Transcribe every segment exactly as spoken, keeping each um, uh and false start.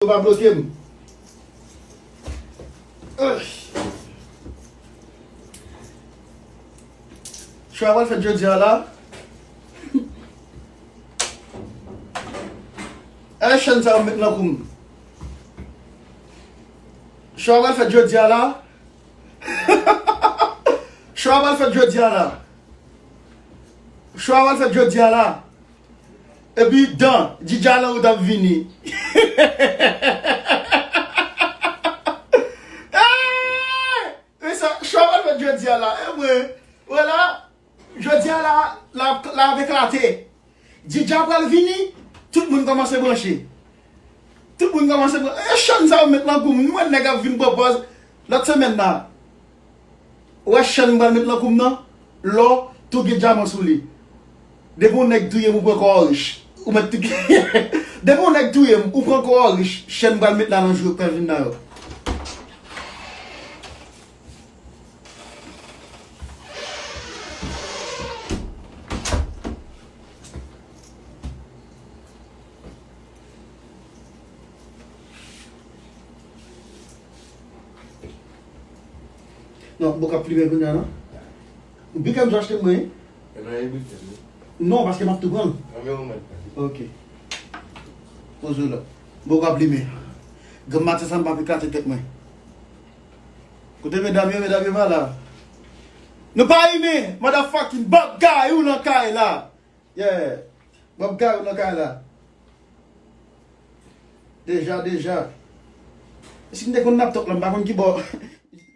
Yo pa bloke m. Ugh. Chwa pral fèt jodi a la. E chèn sa yo met nan kou m. Chwa pral fèt jodi a la. Chwa pral fèt jodi a la. Chwa pral fèt jodi a la. Epi dan, DJ Alan ou t ap vini. Hey! Men sa, chwa pral fèt jodi a la. E mwen, wè la, jodi a la, la, la ap eklate. DJ a pral vini, tout moun kòmanse branche. Tout moun kòmanse branche. E chèn sa yo met nan kou m. Nou wè nèg ap vin pran pòz lòt semèn la. Ou wè chèn m pral met nan kou m nan? Lò, tou gen dyaman sou li. Depi yon nèg touye m, ou pran kò a rich. Ou mèt tou... Depi yon nèg touye m, ou pran kò a rich. Chèn m pral met la nan jou yo k pral vin la yo. Non, bon k ap plimen kounye a, non? Briken m sot achte mwen. E nan e briken, wi. Non, paske m ap tou pran l. Nan men ou mèt. Ok. Poze w la. Bon k ap plimen. Granm maten sa m p ap eklate tèt mwen. Kote medam yo, medam yo pa la. Nou pa imen, motherfucking Bob Gayou nan kay la. Yeah. Bob Gayou nan kay la. Deja, deja. Si m te konn laptop la, m pa konn ki bò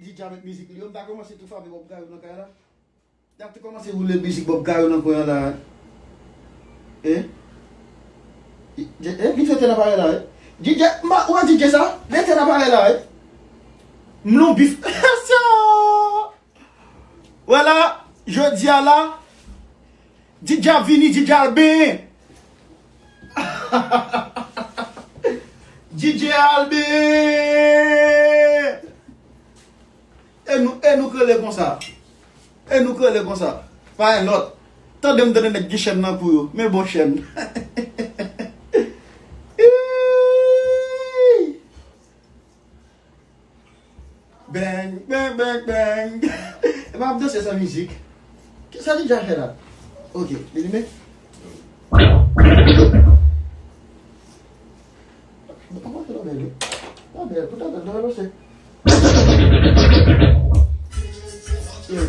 DJ a met mizik li yo, m ta kòmanse tou fabe Bob Gayou nan kay la. M ta tou kòmanse woule mizik Bob Gayou nan kwen an la. Eh? Eh, li fete nan parèy la, eh? DJ, m pa, ou wè DJ sa? Li fete nan parèy la, eh? M lon bif. Wè la, jodi a la, DJ ap vini, DJ al benyen. DJ al benyen. E nou, e nou k rele konsa. E nou k rele konsa. Pa gen lòt. Tande m tande nèg gen chèn nan kou yo. Men bon chèn. Bang, bang, bang, bang. E pa ap danse san mizik. Kisa DJ a fè la? Ok, li limen. Bon, bon, se la bèl, wi. La bèl, poutan bèl, la bèl, se. Yeah.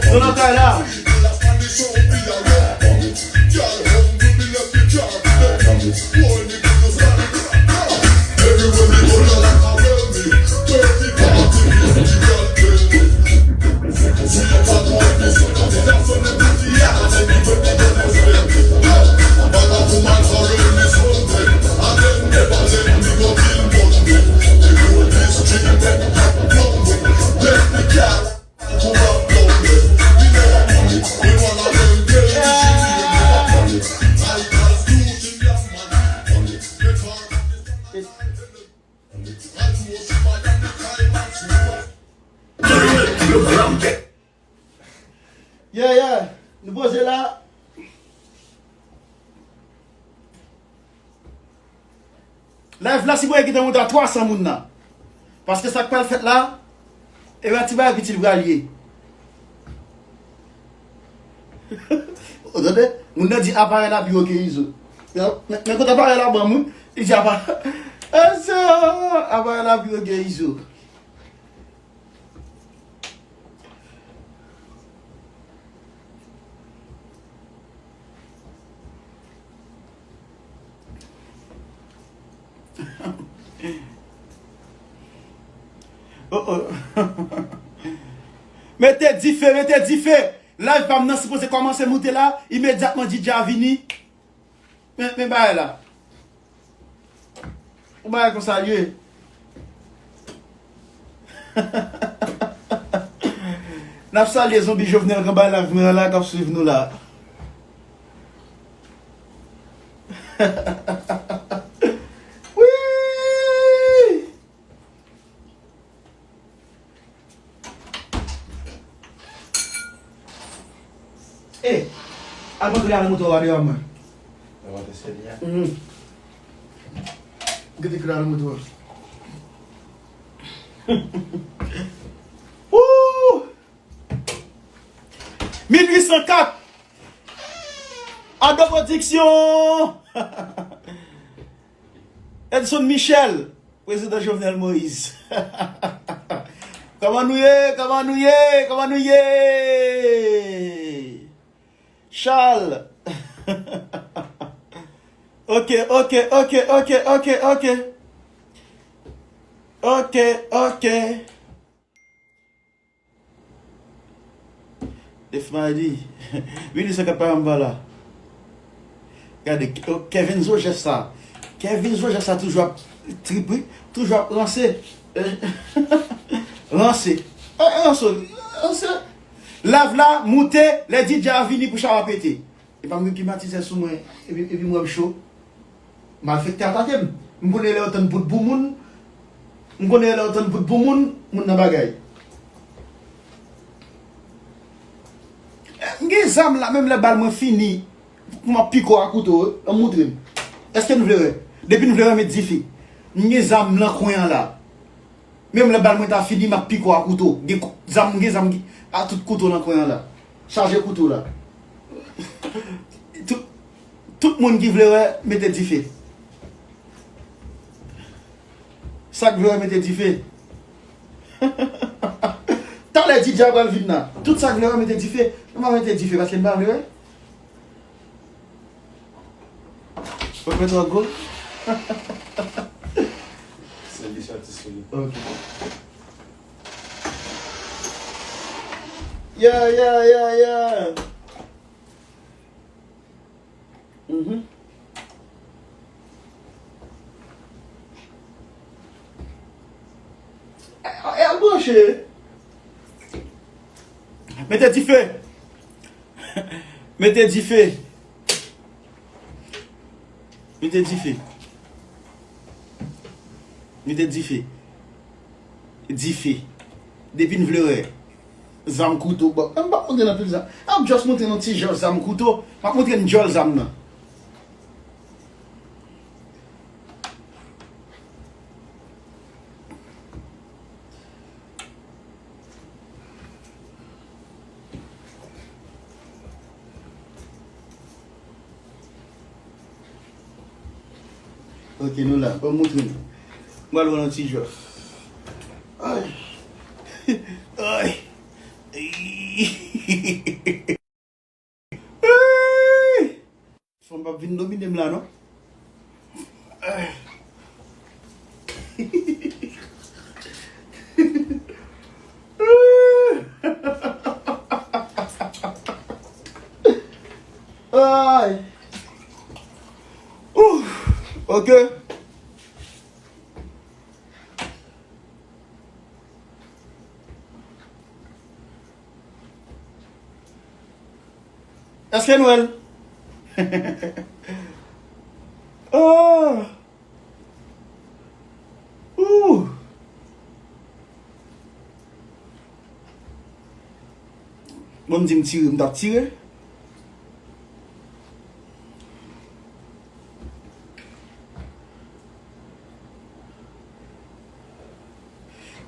Nou nan kay la. Yeah, yeah. Nou poze la. Live la sipoze kite monte a twa san moun la. Paske sa k pral fèt la, e pa ti bagay piti li pral ye. Ou tande? Moun nan di aparèy la pi wo ke Izo. Men, men kote aparèy la ban moun, li di apa-, aparèy la pi wo ke Izo. Oh, oh. Mete dife, mete dife. Live pa m nan sipoze kòmanse moute la, imedyatman D J a vini. Men, men bagay la. Yon bagay konsa l ye. N ap salye Zonbi Jovenel k anba live mwen an la, k ap swiv nou la. Wi! E, al pran kle a nan moto a deyò mwen. Nan moto sèl la. Mhm. Gete kle a nan moto a. Woo! Mil uit san kat. Ado Production. Edson Michel. Prezidan Jovenel Moïse. Kòman nou ye? Kòman nou ye? Kòman nou ye? Charles. Ok, ok, ok, ok, ok, ok. Ok, ok. Defmadi. Vini sa k ap pa anba la. Gade, Kevin Zo jès sa. Kevin Zo jès sa toujou ap trip, wi. Toujou ap ranse. Ranse. Eh, ranse. Ranse. Live la, moute, lè D J a vini pou chawa pete. E pa m gen klimatizè sou mwen, epi, epi mwen m cho. Malfektè atake m. M konnen lè yo tann bout boumoun. M konnen lè yo tann bout boumoun, moun nan bagay. Eh, m gen zam la, menm lè bal mwen fini, pou m ap piko a kouto, wi, ann moutre m. Èske n vle wè? Depi n vle wè, met dife. M gen zam nan kwen an la. Menm lè bal mwen ta fini, m ap piko a kouto. Gen kou-, zam, gen zam ki, a tout kouto nan kwen an la. Chaje kouto la. Tout, tout moun ki vle wè, mete dife. Sa k vle wè, mete dife. Talè D J a pral vin la. Tout sa k vle wè, mete dife. Nou pa mete dife paske n pa vle wè. Ou mete twò gwo? Sèvis atis li. Ok. Yeah, yeah, yeah, yeah. Mhm. E, e, al branche. Mete dife. Mete dife. Mete dife. Mete dife. Dife. Depi n vle wè. Zam kouto. Bon, m p ap montre n anpil zam. M ap just montre n yon ti jan zam kouto. M ap montre n djòl zam nan. Ok, nou la. Ban m montre nou. M pral wè nan ti jòf. Ay. Ay. Ay. Fanm p ap vin domine m la, non. Ay. Ouf. Ok. Èske n wè l? Oh! Ooh! Bon, m di m tire, m t ap tire.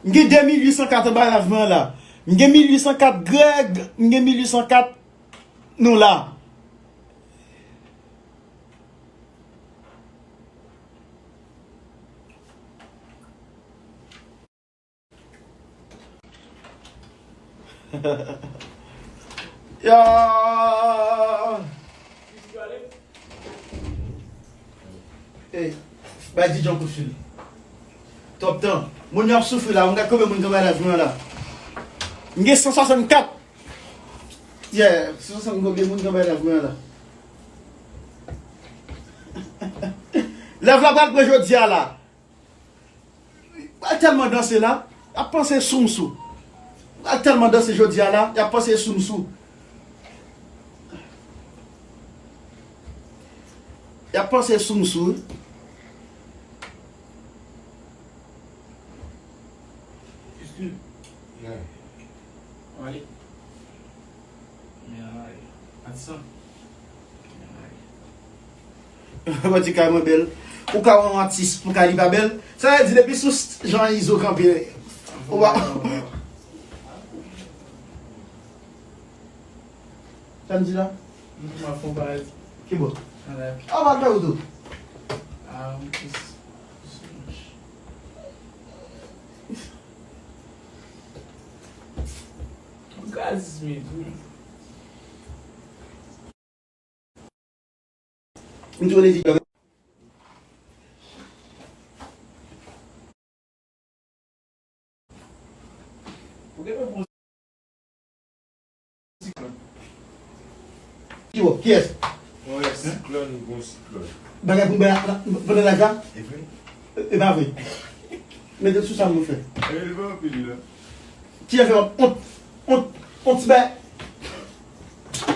M gen de mil uit san kat anba live mwen an la. M gen mil uit san kat Greg, m gen mil uit san kat nou la. Ya! Ey, bay D J yon kout fil. Twòp tan. Moun yo ap soufri la, moun gad konbyen moun k anba live mwen an la. M gen san swasannkat. Yeah, se sa m konbyen moun k anba lèv mwen la. Lèv la pral pran jodi a la. Pral tèlman danse la, y ap panse sou m sou. Pral tèlman danse jodi a la, y ap panse sou m sou. Y ap panse sou m sou. Excuse. Yeah. Allez. Men ann ale. Atis lan. Men ann ale. Mwen di kay mwen bèl. Ou ka wè yon atis pou kay li pa bèl. Sa vle di depi sou jan Izo kanpe. Ou pa. Sa m di la? M ap fè yon parèt. Ki bò? Ann ale. A, w ap fè ou tou. A, yon ti. Gazman tou. M tou vle di. Ou gen yon bon siklòn. Ki bò? Kiyès? Mwen wè siklòn, gon siklòn. Bagay pou m bay la, la, pandan laj la? E vre? E, e pa vre. Mete sou sa m fè. E li pa anpil la. Kiyès fè yon, yon, yon ti bay?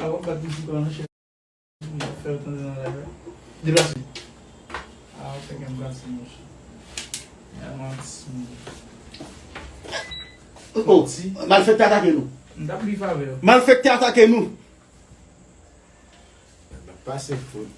A w ap bat di siklòn nan chè. Fè yo tande nan live la. Deplase. A, ou fè gen plase, monchè. Yalman ti moun. Oh, malfektè atake nou. M t ap viv avè yo. Malfektè atake nou. N ap pase fout.